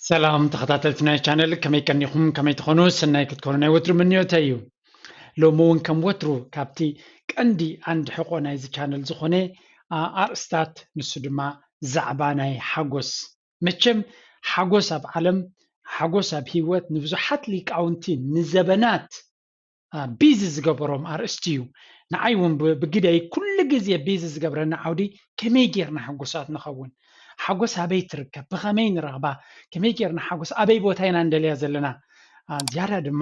ሰላም ተኸታተልቲ ናይ ቻነል፣ ከመይ ቀኒኹም? ከመይ ትኾኑ? ሰናይ ክትኮኑ ናይ ወትሩ ምንዮተይ እዩ። ሎሚ እውን ከም ወትሩ ካብቲ ቀንዲ ኣንድ ሕቆ ናይዚ ቻነል ዝኾነ ኣርእስታት፣ ንሱ ድማ ዛዕባ ናይ ሓጎስ። መቸም ሓጎስ ኣብ ዓለም፣ ሓጎስ ኣብ ህይወት ንብዙሓት ሊቃውንቲ ንዘበናት ቢዚ ዝገበሮም ኣርእስቲ እዩ። ንዓይ እውን ብግደይ ኩሉ ግዜ ቢዚ ዝገብረኒ ዓውዲ ከመይ ጌርና ሕጉሳት ንኸውን፣ ሓጎስ ኣበይ ትርከብ፣ ብኸመይ ንረኽባ፣ ከመይ ጌርና ሓጎስ ኣበይ ቦታ ኢና እንደልያ ዘለና። ዝያዳ ድማ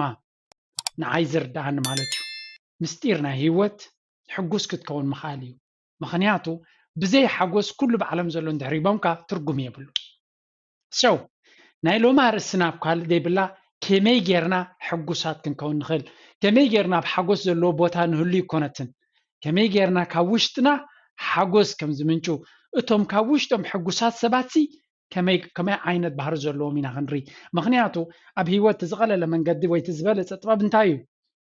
ንዓይ ዝርድኣኒ ማለት እዩ፣ ምስጢር ናይ ህይወት ሕጉስ ክትከውን ምኽኣል እዩ። ምኽንያቱ ብዘይ ሓጎስ ኩሉ ብዓለም ዘሎ እንድሕር ሂቦምካ ትርጉም የብሉ። So ናይ ሎሚ ኣርእስትና ኣብ ካልእ ዘይብላ ከመይ ጌርና ሕጉሳት ክንከውን ንኽእል፣ ከመይ ጌርና ኣብ ሓጎስ ዘለዎ ቦታ ንህሉ ይኮነትን፣ ከመይ ጌርና ካብ ውሽጥና ሓጎስ ከም ዝምንጩ፣ እቶም ካብ ውሽጦም ሕጉሳት ሰባትሲ ከመይ ከመይ ዓይነት ባህሪ ዘለዎም ኢና ክንርኢ። ምኽንያቱ ኣብ ህይወት ዝቐለለ መንገዲ ወይ እቲ ዝበለጸ ጥበብ እንታይ እዩ?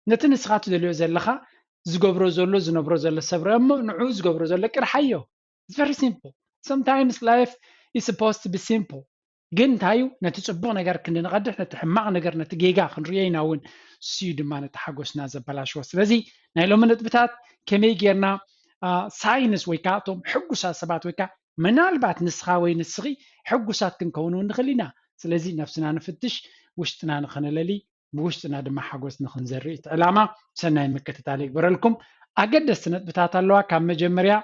ነቲ ንስኻ ትደልዮ ዘለኻ ዝገብሮ ዘሎ ዝነብሮ ዘሎ ሰብ ርአ እሞ ንዕኡ ዝገብሮ ዘሎ ቅርሓዮ። It's very simple. Sometimes life is supposed to be simple. ግን እንታይ እዩ፣ ነቲ ጽቡቕ ነገር ክንዲ ንቐድሕ ነቲ ሕማቕ ነገር ነቲ ጌጋ ክንርእዮ ኢና እውን፣ እሱ እዩ ድማ ነቲ ሓጎስና ዘበላሽዎ። ስለዚ ናይ ሎሚ ነጥብታት ከመይ ጌርና ሳይንስ ወይ ከዓ እቶም ሕጉሳት ሰባት ወይ ከዓ ምናልባት ንስኻ ወይ ንስኺ ሕጉሳት ክንከውን እውን ንኽእል ኢና። ስለዚ ነፍስና ንፍትሽ፣ ውሽጥና ንኸነለሊ፣ ብውሽጥና ድማ ሓጎስ ንኽንዘርኢ እቲ ዕላማ። ሰናይ ምክትታል ይግበረልኩም። ኣገደስቲ ነጥብታት ኣለዋ። ካብ መጀመርያ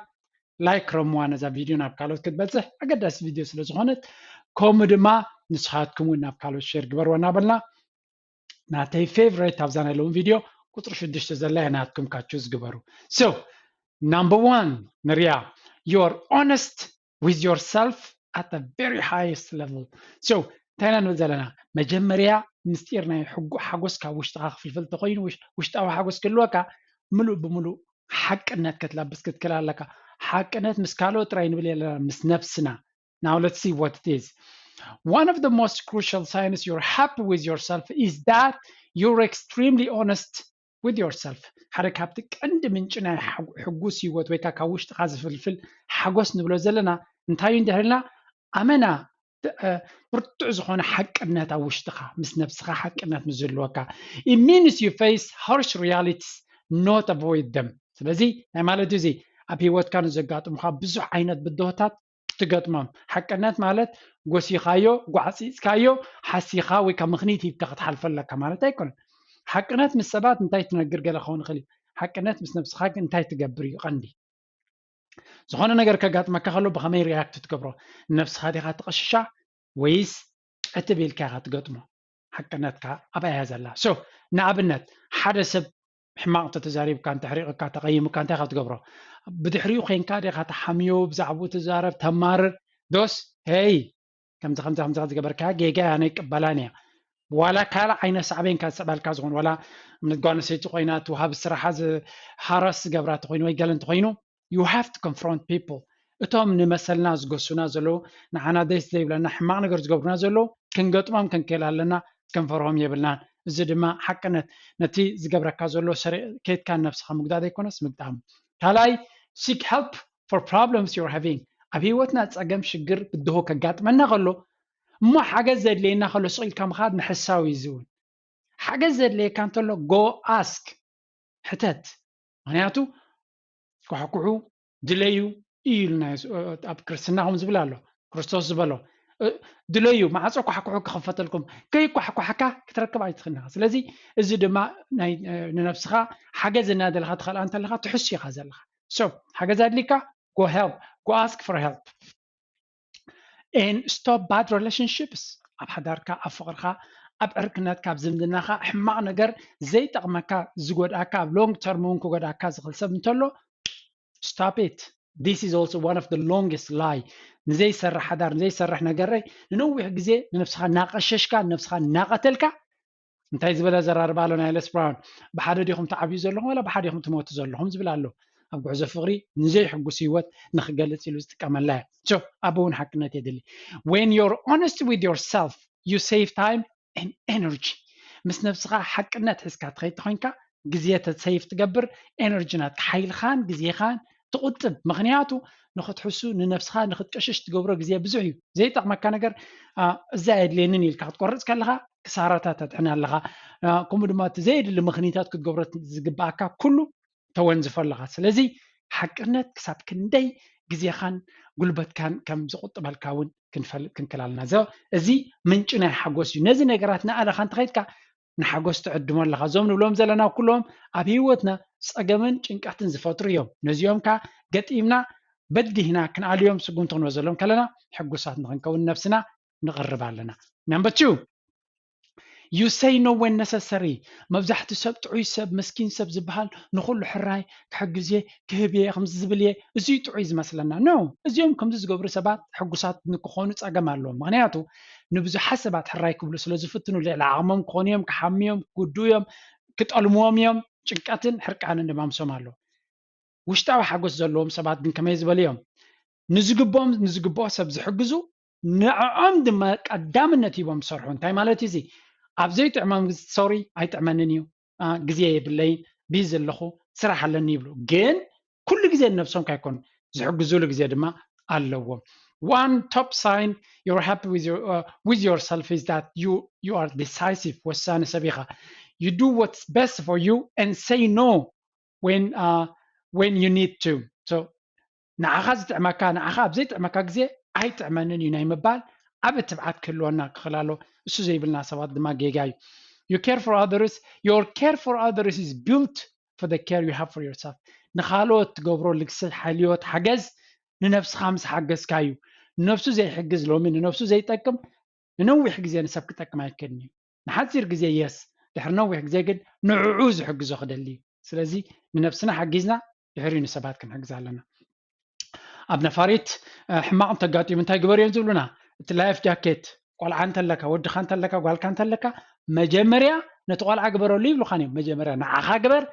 ላይክ ረምዋ፣ ነዛ ቪድዮ ናብ ካልኦት ክትበፅሕ ኣገዳሲ ቪድዮ ስለ ዝኾነት፣ ከምኡ ድማ ንስኻትኩም እውን ናብ ካልኦት ሼር ግበርዎ እናበልና ናተይ ፌቨሬት ኣብዛ ናይ ሎሚ ቪድዮ ቁፅሪ ሽዱሽተ ዘላ እያ፣ ናትኩም ካቹዝ ግበሩ። So number one ንሪያ፣ you're honest with yourself at the very highest level. So እንታይ ኢና ንብል ዘለና? መጀመርያ ምስጢር ናይ ሕጉ ሓጎስ ካብ ውሽጥኻ ክፍልፍል ተኮይኑ፣ ውሽ- ውሽጣዊ ሓጎስ ክህልወካ ምሉእ ብምሉእ ሓቅነት ክትለብስ ክትክእል ኣለካ። ሓቅነት ምስ ካልኦት ጥራይ ንብል የለና፣ ምስ ነብስና። Now let's see what it is. One of the most crucial signs you're happy with yourself is that you're extremely honest with yourself. ሓደ ካብቲ ቀንዲ ምንጪ ናይ ሓጉ- ሕጉስ ህይወት ወይ ከዓ ካብ ውሽጥኻ ዝፍልፍል ሓጎስ ንብሎ ዘለና እንታይ እዩ እንድሕር ኢልና፣ ኣመና እ፣ ብርቱዕ ዝኾነ ሓቅነት ኣብ ውሽጥኻ፣ ምስ ነብስኻ ሓቅነት ምስ ዝህልወካ፣ it means you face harsh realities, not avoid them. ስለዚ ናይ ማለት እዚ ኣብ ህይወትካ ንዘጋጥሙኻ ብዙሕ ዓይነት ብድሆታት ትገጥሞም። ሓቅነት ማለት ጎሲኻዮ፣ ጓዕፂፅካዮ፣ ሓሲኻ ወይ ካብ ምኽኒት ሂብካ ክትሓልፎ ኣለካ ማለት ኣይኮነን። ሓቅነት ምስ ሰባት እንታይ ትነግር ገለ ክኸውን ይኽእል እዩ። ሓቅነት ምስ ነብስኻ ግን እንታይ ትገብር እዩ ቀንዲ። ዝኾነ ነገር ከጋጥመካ ከሎ ብኸመይ ሪያክት ትገብሮ? ነብስኻ ዲኻ ትቐሽሻ ወይስ ዕትብ ኢልካ ኢኻ ትገጥሞ? ሓቅነትካ ኣብኣ እያ ዘላ። So ንኣብነት ሓደ ሰብ ሕማቕ እንተተዛሪብካ፣ እንተሕሪቕካ፣ ተቐይሙካ እንታይ ኢኻ ትገብሮ? ብድሕሪኡ ኮይንካ ዲኻ ተሓምዮ፣ ብዛዕባኡ ትዛረብ፣ ተማርር ዶስ ሄይ ከምዚ ከምዚ ከምዚ ዝገበርካ ጌጋ እያ፣ ኣነ ይቅበላን እያ። ዋላ ካልእ ዓይነት ሳዕቤን ካብ ዝስዕባልካ ዝኾን፣ ዋላ ጓል ኣንስተይቲ ኮይና እቲ ወሃቢ ስራሓ ሃራስ ዝገብራ ተኮይኑ ወይ ገለ እንተኮይኑ፣ you have to confront people። እቶም ንመሰልና ዝገሱና ዘለዉ፣ ንዓና ደስ ዘይብለና ሕማቕ ነገር ዝገብሩና ዘለዉ ክንገጥሞም ክንክእል ኣለና፣ ክንፈርሆም የብልናን። እዚ ድማ ሓቅነት፣ ነቲ ዝገብረካ ዘሎ ሰሪቕ ከይድካ ነብስኻ ምግዳእ ዘይኮነስ ምግጣም። ካልኣይ፣ seek help for problems you're having። ኣብ ህይወትና ጸገም፣ ሽግር፣ ብድሆ ከጋጥመና ከሎ፣ እሞ ሓገዝ ዘድልየና ከሎ ስቕ ኢልካ ምኻድ ንሕሳው እዩ ዝውን። ሓገዝ ዘድልየካ እንተሎ go ask፣ ሕተት። ምኽንያቱ ኳሕኩሑ ድለዩ እዩ ኢሉና የሱ-፣ ኣብ ክርስትና ከም ዝብል ኣሎ። ክርስቶስ ዝበሎ፣ እ፣ ድለዩ፣ ማዕጾ ኳሕኩሑ ክኸፈተልኩም፣ ከይኳሕኳሕካ ክትረክብ ኣይትኽእልን ኢኻ። ስለዚ እዚ ድማ ናይ፣ እ፣ ንነብስኻ ሓገዝ እናደለኻ ትኸልኣ እንተለኻ ትሕሱ ኢኻ ዘለኻ። So ሓገዝ ኣድሊካ go help, go ask for help and stop bad relationships። ኣብ ሓዳርካ፣ ኣብ ፍቕርካ፣ ኣብ ዕርክነትካ፣ ኣብ ዝምድናኻ ሕማቕ ነገር ዘይጠቕመካ፣ ዝጎድኣካ፣ ኣብ long term እውን ክጎድኣካ ዝኽእል ሰብ እንተሎ stop it. This is also one of the longest lie። ንዘይሰርሕ ሓዳር፣ ንዘይሰርሕ ነገረይ ንነዊሕ ግዜ ንነብስኻ እናቐሸሽካ፣ ንነብስኻ እናቐተልካ እንታይ ዝበለ ዘራርባ ኣሎ ናይ Les Brown? ብሓደ ዲኹም ትዓብዩ ዘለኹም ዋላ ብሓደ ኢኹም ትሞቱ ዘለኹም ዝብል ኣሎ። ኣብ ጉዕዞ ፍቕሪ ንዘይሕጉስ ህይወት ንኽገልጽ ኢሉ ዝጥቀመላ እያ። So ኣብኡ እውን ሓቅነት የድሊ። When you're honest with yourself, you save time and energy። ምስ ነብስኻ ሓቅነት ሒዝካ ትኸይድ ተኾይንካ ግዜ ተሰይፍ ትገብር፣ ኤነርጂ ናትካ፣ ሓይልኻን ግዜኻን ትቑጥብ። ምኽንያቱ ንኽትሕሱ፣ ንነብስኻ ንኽትቀሽሽ ትገብሮ ግዜ ብዙሕ እዩ። ዘይጠቕመካ ነገር፣ አ፣ እዚ ኣየድልየንን ኢልካ ክትቆርጽ ከለኻ ክሳራታት ተድሕን ኣለኻ። አ፣ ከምኡ ድማ እቲ ዘየድሊ ምኽኒታት ክትገብሮ ዝግብኣካ ኩሉ ተወንዝፎ ኣለኻ። ስለዚ ሓቅነት ክሳብ ክንደይ ግዜኻን ጉልበትካን ከም ዝቑጥበልካ እውን ክንፈልጥ ክንክእል ኣለና። ዘ-፣ እዚ ምንጪ ናይ ሓጎስ እዩ። ነዚ ነገራት ንኣለኻ እንተኸይድካ ንሓጎስ ትዕድሞ ኣለኻ። እዞም ንብሎም ዘለና ኩሎም ኣብ ህይወትና ጸገምን ጭንቀትን ዝፈጥሩ እዮም። ነዚኦም ከኣ ገጢምና በዲህና ክንኣልዮም ስጉምቲ ክንወዘሎም ከለና ሕጉሳት ንኽንከውን ነብስና ንቕርብ ኣለና። Number two, you say no when necessary። መብዛሕትኡ ሰብ ጥዑይ ሰብ፣ መስኪን ሰብ ዝበሃል ንኹሉ ሕራይ ክሕግዝ እየ፣ ክህብ እየ፣ ከምዚ ዝብል እየ፣ እዚ ጥዑይ ዝመስለና። No፣ እዚኦም ከምዚ ዝገብሩ ሰባት ሕጉሳት ንክኾኑ ጸገም ኣለዎም። ምኽንያቱ ንብዙሓት ሰባት ሕራይ ክብሉ ስለ ዝፍትኑ ልዕሊ ዓቕሞም ክኾኑ እዮም፣ ክሓምዩ እዮም፣ ክጉድኡ እዮም፣ ክጠልምዎም እዮም። ጭንቀትን ሕርቃንን ድማ ምሶም ኣሎ። ውሽጣዊ ሓጎስ ዘለዎም ሰባት ግን ከመይ ዝበሉ እዮም? ንዝግብኦም፣ ንዝግብኦ ሰብ ዝሕግዙ፣ ንዕኦም ድማ ቀዳምነት ሂቦም ዝሰርሑ። እንታይ ማለት እዩ እዚ? ኣብ ዘይጥዕሞም ግዜ፣ "ሶሪ፣ ኣይጥዕመንን እዩ፣ አ፣ ግዜ የብለይን፣ ቢዚ ኣለኹ፣ ስራሕ ኣለኒ" ይብሉ። ግን ኩሉ ግዜ ንነብሶም ካይኮኑ ዝሕግዙሉ ግዜ ድማ ኣለዎም። One top sign you're happy with your, uh, with yourself is that you, you are decisive። ወሳኒ ሰብ ኢኻ። You do what's best for you and say no when, uh, when you need to። So ንዓኻ ዝጥዕመካ፣ ንዓኻ ኣብ ዘይጥዕመካ ግዜ "ኣይጥዕመንን እዩ" ናይ ምባል ዓቢ ትብዓት ክህልወና ክኽእል ኣለዎ። እሱ ዘይብልና ሰባት ድማ ጌጋ እዩ። You care for others, your care for others is built for the care you have for yourself። ንኻልኦት ትገብሮ ልግሲ፣ ሓልዮት፣ ሓገዝ ንነብስኻ ምስ ሓገዝካ እዩ። ንነብሱ ዘይሕግዝ ሎሚ፣ ንነብሱ ዘይጠቅም ንነዊሕ ግዜ ንሰብ ክጠቅም ኣይክእልን እዩ። ንሓጺር ግዜ የስ፣ ድሕሪ ነዊሕ ግዜ ግን ንዕኡ ዝሕግዞ ክደሊ እዩ። ስለዚ ንነብስና ሓጊዝና ድሕሪኡ ንሰባት ክንሕግዝ ኣለና። ኣብ ነፋሪት፣ እ፣ ሕማቕ እንተጋጢሙ እንታይ ግበር እዮም ዝብሉና? እቲ ላይፍ ጃኬት፣ ቆልዓ እንተለካ፣ ወድኻ እንተለካ፣ ጓልካ እንተለካ፣ መጀመርያ ነቲ ቆልዓ ግበረሉ ይብሉኻን እዮም። መጀመርያ ንዓኻ ግበር፣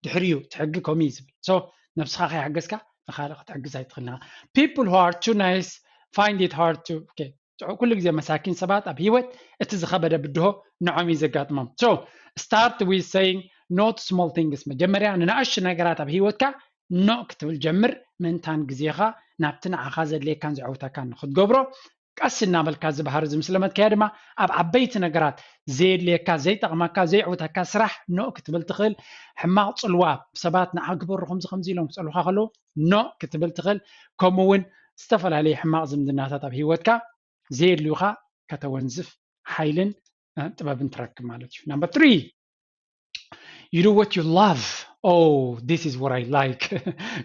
ድሕሪኡ እቲ ሕጊ ከምኡ እዩ ዝብል። So ነብስኻ ከይሓገዝካ ንኻልእ ክትሕግዝ ኣይትኽእልን ኢኻ። People who are too nice find it hard to, okay፣ ጥዑ-፣ ኩሉ ግዜ መሳኪን ሰባት ኣብ ህይወት እቲ ዝኸበደ ብድሆ ንዖም እዩ ዘጋጥሞም። So start with saying no to small things። መጀመርያ ንንኣሽቱ ነገራት ኣብ ህይወትካ ኖ ክትብል ጀምር። ምእንታን ግዜኻ ናብቲ ንዓኻ ዘድልየካን ዘዕውተካን ንኽትገብሮ ቀስ እናበልካ፣ እዚ ባህሪ እዚ ምስ ለመድካዮ ድማ ኣብ ዓበይቲ ነገራት፣ ዘየድልየካ፣ ዘይጠቕመካ፣ ዘየዕውተካ ስራሕ ኖ ክትብል ትኽእል። ሕማቕ ጽልዋ፣ ሰባት ንዓ ግበሩ ከምዚ ከምዚ ኢሎም ክጸልውኻ ከለዉ ኖ ክትብል ትኽእል። ከምኡ እውን ዝተፈላለዩ ሕማቕ ዝምድናታት ኣብ ህይወትካ ዘየድልዩኻ ከተወንዝፍ ሓይልን፣ እ፣ ጥበብን ትረክብ ማለት እዩ። Number three, you do what you love. Oh, this is what I like።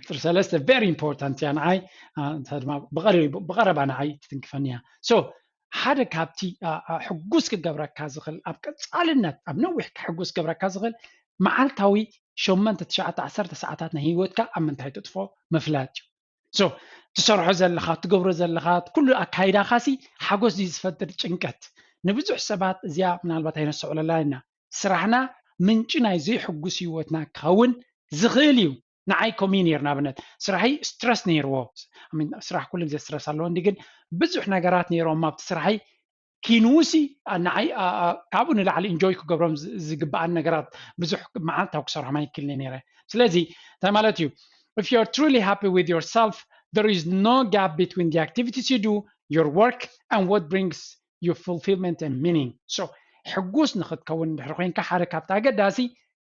ቁጽሪ ሰለስተ very important እያ ንዓይ። እ፣ እንተ ድማ ብቐሪ-፣ ብቐረባ ንዓይ ትትንክፈኒ እያ። So ሓደ ካብቲ፣ እ፣ እ፣ ሕጉስ ክገብረካ ዝኽእል፣ ኣብ ቀጻልነት፣ ኣብ ነዊሕ ሕጉስ ክገብረካ ዝኽእል መዓልታዊ ሸሞንተ፣ ትሽዓተ፣ ዓሰርተ ሰዓታት ናይ ህይወትካ ኣብ ምንታይ ተጥፍኦ ምፍላጥ እዩ። So ትሰርሖ ዘለኻ፣ ትገብሮ ዘለኻ ኩሉ ኣካይዳኻሲ ሓጎስ ድዩ ዝፈጥር? ጭንቀት። ንብዙሕ ሰባት እዚኣ ምናልባት ኣይነስተውዕለላን ኢና። ስራሕና ምንጪ ናይ ዘይሕጉስ ህይወትና ክኸውን ዝኽእል እዩ። ንዓይ ከምኡ እዩ ነይሩ። ንኣብነት ስራሐይ ስትረስ ነይርዎ። I mean፣ ስራሕ ኩሉ ግዜ ስትረስ ኣለዎ እንዲ፣ ግን ብዙሕ ነገራት ነይሮም ኣብቲ ስራሐይ ኪንውሲ፣ አ፣ ንዓይ፣ አ፣ አ፣ ካብኡ ንላዕሊ ኢንጆይ ክገብሮም ዝ-፣ ዝግብኣን ነገራት ብዙሕ መዓልታዊ ክሰርሖም ኣይክእልን እየ ነይረ። ስለዚ እንታይ ማለት እዩ? If you are truly happy with yourself, there is no gap between the activities you do, your work, and what brings you fulfillment and meaning. So ሕጉስ ንኽትከውን እንድሕር ኮይንካ፣ ሓደ ካብቲ ኣገዳሲ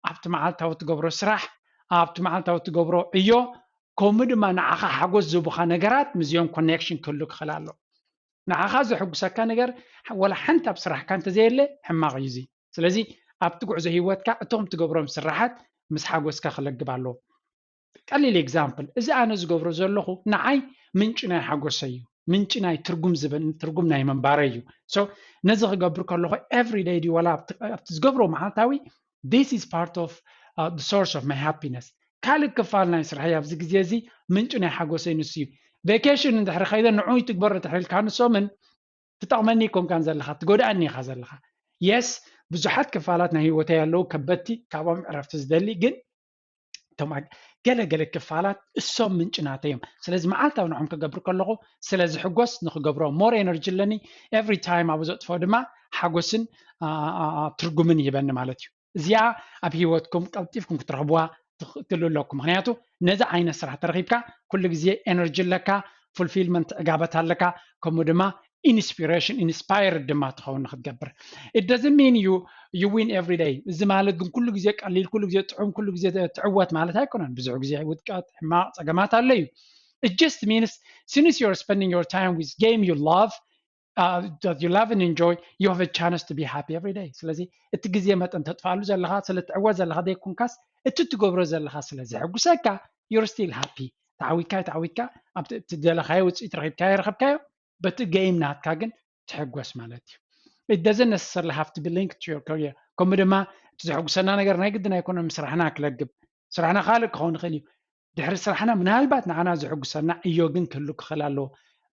ኣብቲ መዓልታዊ ትገብሮ ስራሕ፣ ኣብቲ መዓልታዊ ትገብሮ ዕዮ፣ ከምኡ ድማ ንዓኻ ሓጎስ ዝህቡኻ ነገራት ምስዚኦም ኮኔክሽን ክህሉ ክኽእል ኣሎ። ንዓኻ ዘሐጉሰካ ነገር ወላ ሓንቲ ኣብ ስራሕካ እንተዘየለ ሕማቕ እዩ እዚ። ስለዚ ኣብቲ ጉዕዞ ህይወትካ እቶም ትገብሮም ስራሓት ምስ ሓጎስካ ክለግብ ኣለዎ። ቀሊል ኤግዛምፕል፣ እዚ ኣነ ዝገብሮ ዘለኹ ንዓይ ምንጪ ናይ ሓጎሰይ እዩ፣ ምንጪ ናይ ትርጉም ዝህበኒ፣ ትርጉም ናይ ምንባረይ እዩ። So ነዚ ክገብር ከለኹ ኤቭሪ ደይ ድዩ ወላ ኣብቲ፣ ኣብቲ ዝገብሮ መዓልታዊ፣ this is part of, uh, the source of my happiness። ካልእ ክፋል ናይ ስራሐይ ኣብዚ ግዜ እዚ ምንጪ ናይ ሓጎሰይ ንሱ እዩ። ቬኬሽን እንድሕሪ ከይደ ንዑ ይትግበር እንድሕሪ ኢልካ ንሶምን ትጠቕመኒ ኣይኮንካን ዘለኻ፣ ትጎድኣኒ ኢኻ ዘለኻ። የስ፣ ብዙሓት ክፋላት ናይ ህይወተይ ኣለዉ ከበድቲ፣ ካብኦም ዕረፍቲ ዝደሊ፣ ግን እቶም ኣግ-፣ ገለ ገለ ክፋላት እሶም ምንጪ ናተይ እዮም። ስለዚ መዓልታዊ ንዖም ክገብር ከለኹ ስለ ዝሕጎስ ንኽገብሮ ሞር ኤነርጂ ኣለኒ። ኤቭሪ ታይም ኣብ ዘጥፍኦ ድማ ሓጎስን፣ አ፣ አ፣ አ፣ ትርጉምን ይህበኒ ማለት እዩ። እዚኣ ኣብ ህይወትኩም ቀልጢፍኩም ክትረኽብዋ ትኽእሉ ኣለኩም። ምክንያቱ ነዚ ዓይነት ስራሕ ተረኺብካ ኩሉ ግዜ ኤነርጂ ኣለካ፣ ፉልፊልመንት ዕጋበት ኣለካ፣ ከምኡ ድማ ኢንስፒሬሽን ኢንስፓየርድ ድማ ትኸውን ንክትገብር። It doesn't mean you you win every day። እዚ ማለት ግን ኩሉ ግዜ ቀሊል፣ ኩሉ ግዜ ጥዑም፣ ኩሉ ግዜ ትዕወት ማለት ኣይኮነን። ብዙሕ ግዜ ውድቀት፣ ሕማቕ፣ ጸገማት ኣሎ እዩ። It just means since you're spending your time with game you love, uh, that you love and enjoy, you have a chance to be happy every day። ስለዚ እቲ ግዜ መጠን ተጥፋሉ ዘለኻ፣ ስለ ትዕወት ዘለኻ ዘይኮንካስ እቲ ትገብሮ ዘለኻ ስለ ዘሐጉሰካ፣ you're still happy። ተዓዊትካ ተዓዊትካ ኣብቲ ደለኻዮ ውፅኢት ረኺብካዮ ረኸብካዮ፣ በቲ game ናትካ ግን ትሕጎስ ማለት እዩ። It doesn't necessarily have to be linked to your career። ከምኡ ድማ እቲ ዘሐጉሰና ነገር ናይ ግድን ኣይኮነን ስራሕና ክለግብ። ስራሕና ካልእ ክኸውን ይኽእል እዩ። ድሕሪ ስራሕና ምናልባት ንዓና ዘሐጉሰና ዕዮ ግን ክህሉ ክኽእል ኣለዎ።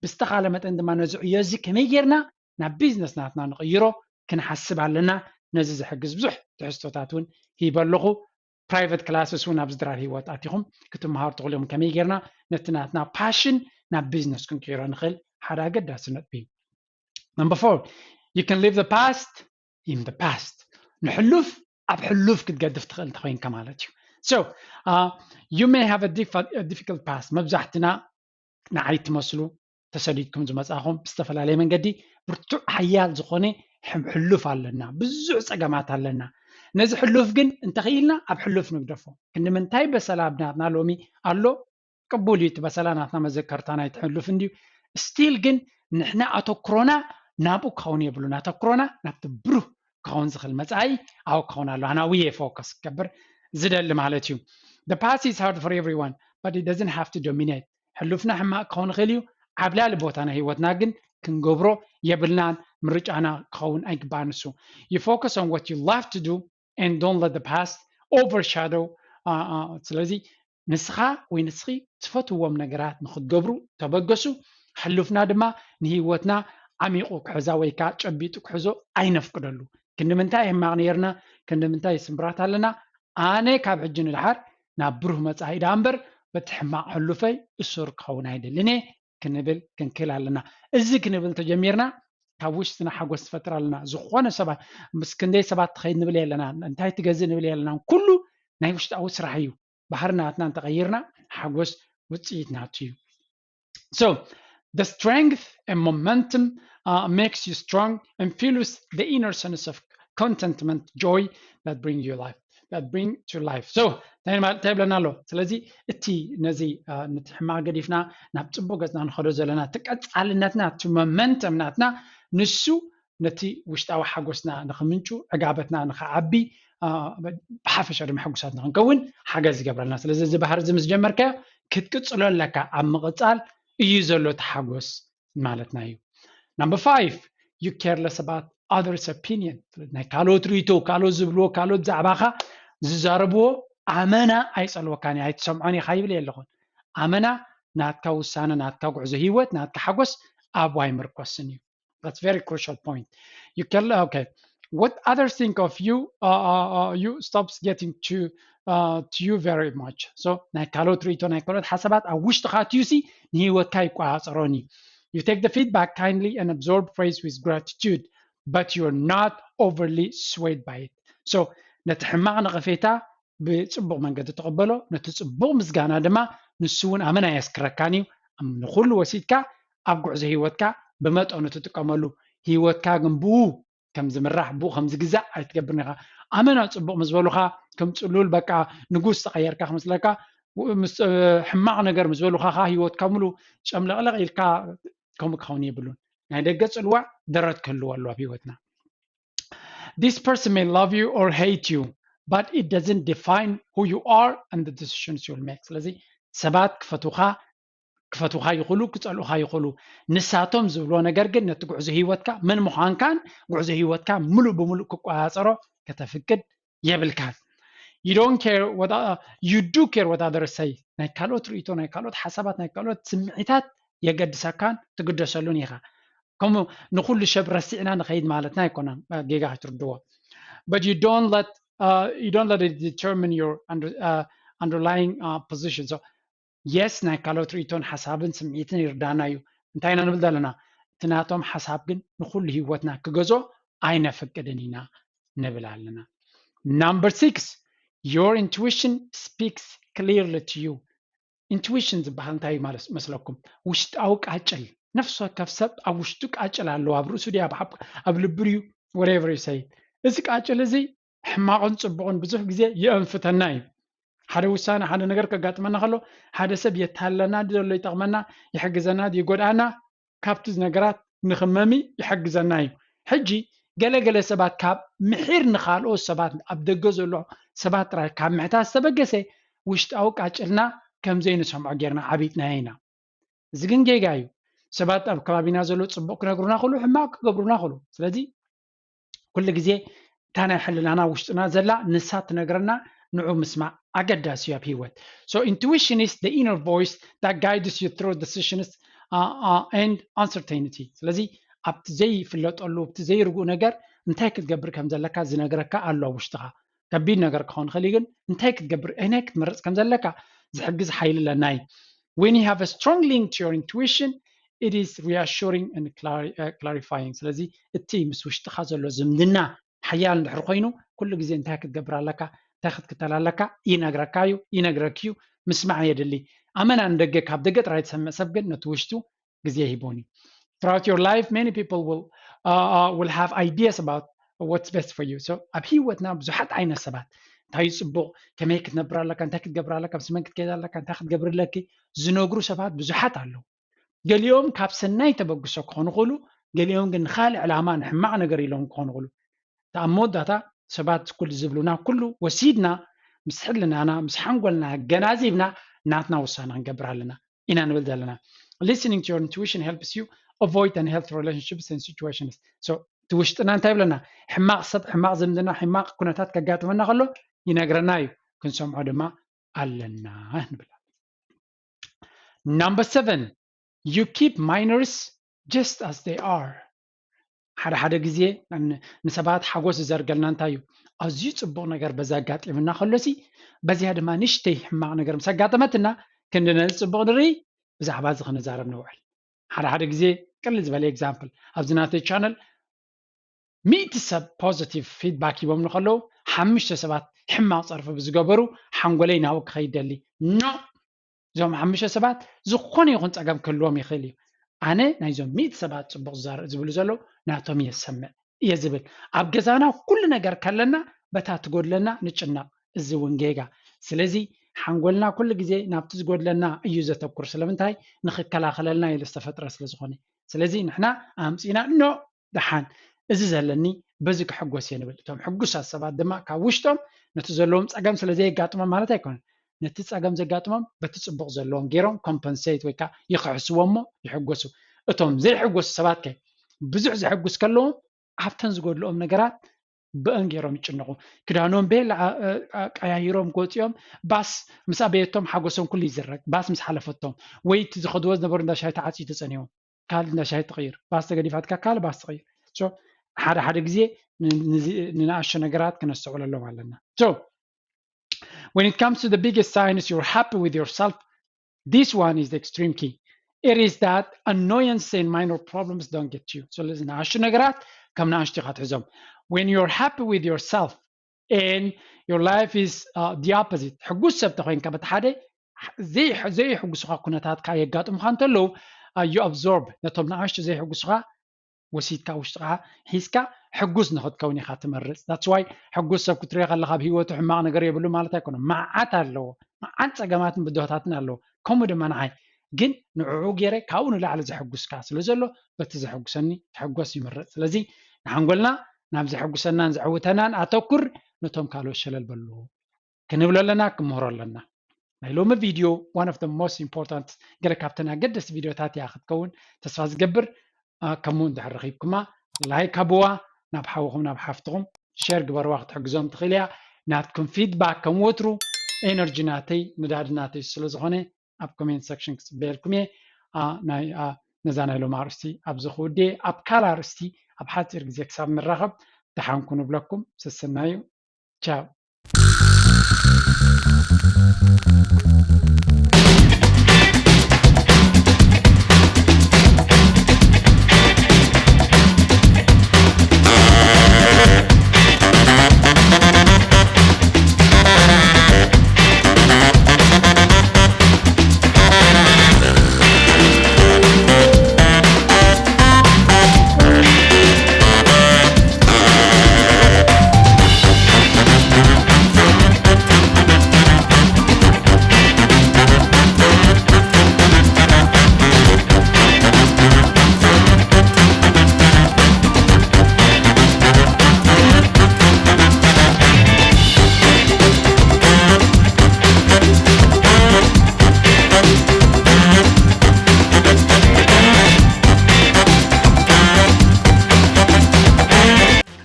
ብዝተኻለ መጠን ድማ ነዚ ዕዮ እዚ ከመይ ጌርና ናብ ቢዝነስ ናትና ንቕይሮ ክንሓስብ ኣለና። ነዚ ዝሕግዝ ብዙሕ ትሕዝቶታት እውን ሂበ ኣለኹ። ፕራይቨት ክላስስ እውን ኣብዚ ድራር ህይወት ኣቲኹም ክትመሃሩ ትኽእሉ እዮም። ከመይ ጌርና ነቲ ናትና ፓሽን ናብ ቢዝነስ ክንቅይሮ ንኽእል ሓደ ኣገዳሲ ነጥቢ እዩ። Number four, you can leave the past in the past። ንሕሉፍ ኣብ ሕሉፍ ክትገድፍ ትኽእል እንተኮይንካ ማለት እዩ። So uh, you may have a, diff a difficult past። መብዛሕትና ንዓይ ትመስሉ ተሰዲድኩም ዝመጻኹም ብዝተፈላለየ መንገዲ ብርቱዕ ሓያል ዝኾነ ሕሉፍ ኣለና፣ ብዙሕ ጸገማት ኣለና። ነዚ ሕሉፍ ግን እንተኽኢልና ኣብ ሕሉፍ ንግደፎ። ክንዲ ምንታይ በሰላ ኣብ ናትና ሎሚ ኣሎ? ቅቡል እዩ፣ እቲ በሰላ ናትና መዘከርታ ናይ ትሕሉፍ እንድዩ። ስቲል ግን ንሕና ኣተኩሮና ናብኡ ክኸውን የብሉን። ኣተኩሮና ናብቲ ብሩህ ክኸውን ዝኽእል መጻኢ ኣብኡ ክኸውን ኣሎ። ኣና ውየ ፎከስ ክገብር ዝደሊ ማለት እዩ። The past is hard for everyone, but it doesn't have to dominate። ሕሉፍና ሕማቕ ክኸውን ይኽእል እዩ። ዓብላሊ ቦታ ናይ ህይወትና ግን ክንገብሮ የብልናን። ምርጫና ክኸውን ኣይግባእን እሱ። You focus on what you love to do and don't let the past overshadow ስለዚ ንስኻ ወይ ንስኺ ትፈትዎም ነገራት ንክትገብሩ ተበገሱ። ሕሉፍና ድማ ንህይወትና ዓሚቑ ክሕዛ ወይ ከዓ ጨቢጡ ክሕዞ ኣይነፍቅደሉ። ክንዲ ምንታይ ሕማቕ ነይርና፣ ክንዲ ምንታይ ስምብራት ኣለና፣ ኣነ ካብ ሕጂ ንድሓር ናብ ብሩህ መጻኢ ደኣ እምበር በቲ ሕማቕ ሕሉፈይ እሱር ክኸውን ኣይደልን እየ ክንብል ክንክእል ኣለና። እዚ ክንብል ተጀሚርና ካብ ውሽጥና ሓጎስ ትፈጥር ኣለና። ዝኾነ ሰባት ምስ ክንደይ ሰባት ትኸይድ ንብል የለና፣ እንታይ ትገዝእ ንብል የለና። ኩሉ ናይ ውሽጣዊ ስራሕ እዩ። ባህሪ ናትና እንተቐይርና ሓጎስ ውፅኢት ናቱ እዩ። So the strength and momentum uh, makes you strong and fuels the inner sense of contentment, joy that bring you life, that bring to life. So እንታይ ማለት እንታይ ይብለና ኣሎ? ስለዚ እቲ ነዚ ነቲ ሕማቕ ገዲፍና ናብ ፅቡቅ ገፅና ንኸዶ ዘለና እቲ ቀፃልነትና እቲ መመንተም ናትና ንሱ ነቲ ውሽጣዊ ሓጎስና ንኽምንጩ ዕጋበትና ንኽዓቢ ብሓፈሻ ድማ ሕጉሳት ንኽንከውን ሓገዝ ይገብረልና። ስለዚ እዚ ባህሪ እዚ ምስ ጀመርካዮ ክትቅፅሎ ኣለካ። ኣብ ምቕፃል እዩ ዘሎ እቲ ሓጎስ ማለትና እዩ። Number five, you care less about others opinion። ናይ ካልኦት ርእቶ፣ ካልኦት ዝብልዎ፣ ካልኦት ብዛዕባኻ ዝዛረብዎ ኣመና ኣይፀልወካን እዩ፣ ኣይትሰምዖን ኢኻ ይብል የለኹን። ኣመና ናትካ ውሳነ፣ ናትካ ጉዕዞ ህይወት፣ ናትካ ሓጎስ ኣብኡ ኣይምርኮስን እዩ። That's very crucial point. You can, okay, what others think of you uh, uh, uh, you stops getting to uh, to you very much. So ናይ ካልኦት ርእቶ፣ ናይ ካልኦት ሓሳባት ኣብ ውሽጥኻ ኣትዩሲ ንህይወትካ ይቆፃፀሮን እዩ። You take the feedback kindly and absorb praise with gratitude, but you're not overly swayed by it. So ነቲ ሕማቕ ነቐፌታ ብፅቡቕ መንገዲ ተቐበሎ፣ ነቲ ፅቡቕ ምስጋና ድማ ንሱ እውን ኣመና የስክረካን እዩ። ንኩሉ ወሲድካ ኣብ ጉዕዞ ህይወትካ ብመጠኑ ትጥቀመሉ፣ ህይወትካ ግን ብኡ ከም ዝምራሕ፣ ብኡ ከም ዝግዛእ ኣይትገብርን ኢኻ። ኣመና ፅቡቕ ምስ በሉኻ ከም ፅሉል በቃ ንጉስ ተቐየርካ ክመስለካ። ሕማቕ ነገር ምስ በሉኻ ከዓ ህይወትካ ሙሉ ጨምለቕለቕ ኢልካ ከምኡ ክኸውን የብሉን። ናይ ደገ ፅልዋ ደረት ክህልዎ ኣለዎ ኣብ ህይወትና። This person may love you or hate you, but it doesn't define who you are and the decisions you'll make. ስለዚ ሰባት ክፈትውኻ ክፈትውኻ ይኽእሉ፣ ክፀልኡኻ ይኽእሉ። ንሳቶም ዝብልዎ ነገር ግን ነቲ ጉዕዞ ህይወትካ መን ምዃንካን ጉዕዞ ህይወትካ ሙሉእ ብሙሉእ ክቆፃፀሮ ከተፍቅድ የብልካን። You don't care what uh, you do care what others say። ናይ ካልኦት ርእቶ፣ ናይ ካልኦት ሓሳባት፣ ናይ ካልኦት ስምዒታት የገድሰካን ትግደሰሉን ኢኻ። ከምኡ ንኩሉ ሰብ ረሲዕና ንኸይድ ማለትና ኣይኮነን፣ ጌጋ ክትርድዎ። But you don't let uh, you don't let it determine your under, uh, underlying uh, position. So yes, ናይ ካልኦት ርእቶን ሓሳብን ስምዒትን ይርዳና እዩ። እንታይ ኢና ንብል ዘለና? እቲ ናቶም ሓሳብ ግን ንኩሉ ህይወትና ክገዞ ኣይነፍቅድን ኢና ንብል ኣለና። Number six, Your intuition speaks clearly to you. Intuition ዝበሃል እንታይ እዩ ማለት መስለኩም? ውሽጣዊ ቃጭል፣ ነፍሲ ወከፍ ሰብ ኣብ ውሽጡ ቃጭል ኣለዎ። ኣብ ርእሱ ድዩ ኣብ ልቡ ድዩ፣ whatever you say፣ እዚ ቃጭል እዚ ሕማቕን ፅቡቕን ብዙሕ ግዜ የእንፍተና እዩ። ሓደ ውሳነ፣ ሓደ ነገር ከጋጥመና ከሎ ሓደ ሰብ የታለና ድዩ ዘሎ ይጠቕመና፣ ይሕግዘና ድዩ ይጎድኣና፣ ካብቲ ነገራት ንኽመሚ ይሕግዘና እዩ። ሕጂ ገለገለ ሰባት ካብ ምሒር ንኻልኦት ሰባት፣ ኣብ ደገ ዘሎ ሰባት ጥራይ ካብ ምሕታት ዝተበገሰ ውሽጣዊ ቃጭልና ከም ዘይንሰምዖ ጌርና ዓቢጥናዮ ኢና። እዚ ግን ጌጋ እዩ። ሰባት ኣብ ከባቢና ዘሎ ፅቡቕ ክነግሩና ከሉ ሕማቕ ክገብሩና ከሉ። ስለዚ ኩሉ ግዜ እታ ናይ ሕልናና ውሽጥና ዘላ ንሳ ትነግረና ንዑ ምስማዕ ኣገዳሲ እዩ ኣብ ህይወት። So intuition is the inner voice that guides you through decisions uh, uh, and uncertainty። ስለዚ ኣብቲ ዘይፍለጠሉ ኣብቲ ዘይርጉእ ነገር እንታይ ክትገብር ከም ዘለካ ዝነግረካ ኣሎ ኣብ ውሽጥኻ። ከቢድ ነገር ክኸውን ይኽእል እዩ፣ ግን እንታይ ክትገብር ኣይናይ ክትመርፅ ከም ዘለካ ዝሕግዝ ሓይሊ ኣለና እዩ። When you have a strong link to your intuition, it is reassuring and clarifying። ስለዚ እቲ ምስ ውሽጥኻ ዘሎ ዝምድና ሓያል እንድሕር ኮይኑ ኩሉ ግዜ እንታይ ክትገብር ኣለካ፣ እንታይ ክትክተል ኣለካ ይነግረካ እዩ፣ ይነግረክ እዩ። ምስማዕ የድሊ። ኣመና ንደገ ካብ ደገ ጥራይ ትሰምዕ ሰብ ግን ነቲ ውሽጡ ግዜ ሂቦን እዩ። Throughout your life, many people will, uh, uh, will have ideas about what's best for you። So ኣብ ህይወትና ብዙሓት ዓይነት ሰባት እንታይ እዩ ፅቡቕ፣ ከመይ ክትነብር ኣለካ፣ እንታይ ክትገብር ኣለካ፣ ምስ መን ክትከይድ ኣለካ፣ እንታይ ክትገብር ኣለኪ ዝነግሩ ሰባት ብዙሓት ኣለዉ። ገሊኦም ካብ ሰናይ ተበግሶ ክኾኑ ይኽእሉ፣ ገሊኦም ግን ንኻልእ ዕላማ ንሕማቕ ነገር ኢሎም ክኾኑ ይኽእሉ። ኣብ መወዳእታ ሰባት ኩሉ ዝብሉና ኩሉ ወሲድና ምስ ሕልናና ምስ ሓንጎልና ኣገናዚብና ናትና ውሳነ ክንገብር ኣለና ኢና ንብል ዘለና። Listening to your intuition helps you avoid unhealthy relationships and situations። So እቲ ውሽጥና እንታይ ይብለና? ሕማቕ ሰብ፣ ሕማቕ ዝምድና፣ ሕማቕ ኩነታት ከጋጥመና ከሎ ይነግረና እዩ፣ ክንሰምዖ ድማ ኣለና ንብል። Number seven, you keep minors just as they are። ሓደ ሓደ ግዜ ንሰባት ሓጎስ ዝዘርገልና እንታይ እዩ? ኣዝዩ ፅቡቕ ነገር በዚ ኣጋጢምና ከሎሲ በዚኣ ድማ ንሽተይ ሕማቕ ነገር ምስ ኣጋጠመትና ክንዲ ነዚ ፅቡቕ ንርኢ፣ ብዛዕባ እዚ ክንዛረብ ንውዕል። ሓደ ሓደ ግዜ ቅልል ዝበለ example ኣብዚ ናተይ ቻነል ሚእቲ ሰብ positive feedback ሂቦም ንከለዉ ሓሙሽተ ሰባት ሕማቕ ፀርፊ ብዝገበሩ ሓንጎለይ ናብኡ ክኸይድ ደሊ። No! እዞም ሓሙሽተ ሰባት ዝኾነ ይኹን ፀገም ክህልዎም ይኽእል እዩ። ኣነ ናይዞም ሚእቲ ሰባት ፅቡቕ ዝዛረ- ዝብሉ ዘለዉ ናቶም እየ ዝሰምዕ እየ ዝብል። ኣብ ገዛና ኩሉ ነገር ከለና በታ ትጎድለና ንጭነቕ። እዚ እውን ጌጋ። ስለዚ ሓንጎልና ኩሉ ግዜ ናብቲ ዝጎድለና እዩ ዘተኩር። ስለምንታይ? ንኽከላኸለልና ኢሉ ዝተፈጥረ ስለ ዝኾነ። ስለዚ ንሕና ኣምፂና ኖ ደሓን እዚ ዘለኒ በዚ ክሕጎስ እየ ንብል። እቶም ሕጉሳት ሰባት ድማ ካብ ውሽጦም ነቲ ዘለዎም ፀገም ስለ ዘየጋጥሞም ማለት ኣይኮነን። ነቲ ፀገም ዘጋጥሞም በቲ ፅቡቕ ዘለዎም ገይሮም ኮምፐንሴት ወይ ከዓ ይኽሕስዎ እሞ ይሕጎሱ። እቶም ዘይሕጎሱ ሰባት ከ ብዙሕ ዘሕጉስ ከለዎም ኣብተን ዝጎድልኦም ነገራት ብእን ገይሮም ይጭነቑ። ክዳኖም ቤላ ኣ- ኣ- ቀያይሮም ክወፅኦም ባስ ምስ ኣበየቶም ሓጎሶም ኩሉ ይዝረግ። ባስ ምስ ሓለፈቶም ወይ እቲ ዝኸድዎ ዝነበሩ እንዳ ሻሂ ተዓፅዩ ተፀኒዎም ካልእ እንዳ ሻሂ ትቕይር፣ ባስ ተገዲፋትካ ካልእ ባስ ትቕይር። So ሓደ ሓደ ግዜ ን- ንዚ- ንንኣሽቱ ነገራት ክነስተውዕለሎም ኣለና። So when it comes to the biggest signs you're happy with yourself, this one is the extreme key. It is that annoyance and minor problems don't get you. ስለዚ ንኣሽቱ ነገራት ከም ንኣሽቱ ኢኻ ትሕዞም። When you're happy with yourself and your life is uh, the opposite፣ ሕጉስ ሰብ ተኮይንካ በቲ ሓደ ዘይ- ዘይሕጉስኻ ኩነታት ከዓ የጋጥሙኻ እንተለዉ uh, you absorb ነቶም ንኣሽቱ ዘይሕጉስኻ ወሲድካ ውሽጥኻ ሒዝካ ሕጉስ ንኽትከውን ኢኻ ትመርፅ። That's why ሕጉስ ሰብ ክትሪኦ ከለካ ኣብ ህይወቱ ሕማቕ ነገር የብሉ ማለት ኣይኮነ። መዓት ኣለዎ፣ መዓት ፀገማትን ብድሆታትን ኣለዎ። ከምኡ ድማ ንዓይ ግን ንዕኡ ገይረ ካብኡ ንላዕሊ ዘሕጉስካ ስለ ዘሎ በቲ ዘሕጉሰኒ ክሕጎስ ይምርፅ። ስለዚ ንሓንጎልና ናብ ዘሕጉሰናን ዘዕውተናን ኣተኩር፣ ነቶም ካልኦት ሸለል በሉ ክንብሎ ኣለና፣ ክምህሮ ኣለና። ናይ ሎሚ ቪድዮ one of the most important ገለ ካብተን ኣገደስቲ ቪድዮታት እያ ክትከውን ተስፋ ዝገብር። ከምኡ እንድሕር ረኺብኩማ ላይክ ሃብዋ፣ ናብ ሓውኹም ናብ ሓፍትኹም ሸር ግበርዋ ክትሕግዞም ትኽእል እያ። ናትኩም ፊድባክ ከም ወትሩ ኤነርጂ ናተይ ንዳድ ናተይ ስለ ዝኾነ ኣብ ኮሜንት ሰክሽን ክፅበየልኩም እየ። ናይ ነዛ ናይ ሎም ኣርእስቲ ኣብዚ ክውድየ፣ ኣብ ካልእ ኣርእስቲ ኣብ ሓፂር ግዜ ክሳብ ንራኸብ ደሓንኩ ንብለኩም። ሰሰናዩ። ቻው።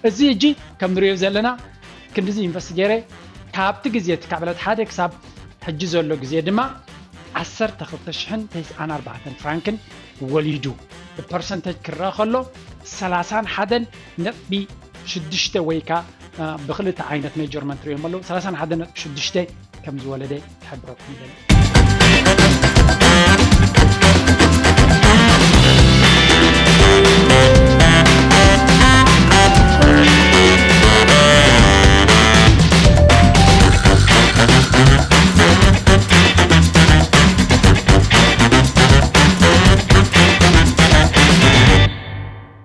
እዚ ሕጂ ከም ንሪኦ ዘለና ክንድዚ ኢንቨስት ገይረ ካብቲ ግዜ እቲ ካብ ዕለት ሓደ ክሳብ ሕጂ ዘሎ ግዜ ድማ ዓሰርተ ክልተ ሽሕን ተስዓን ኣርባዕተን ፍራንክን ወሊዱ። ብፐርሰንተጅ ክረአ ከሎ ሰላሳን ሓደን ነጥቢ ሽዱሽተ ወይ ከዓ ብክልተ ዓይነት ሜጀርመንት ሪኦም ኣለዉ ሰላሳን ሓደን ነጥቢ ሽዱሽተ ከም ዝወለደ ክሕብረኩም ይደሊ።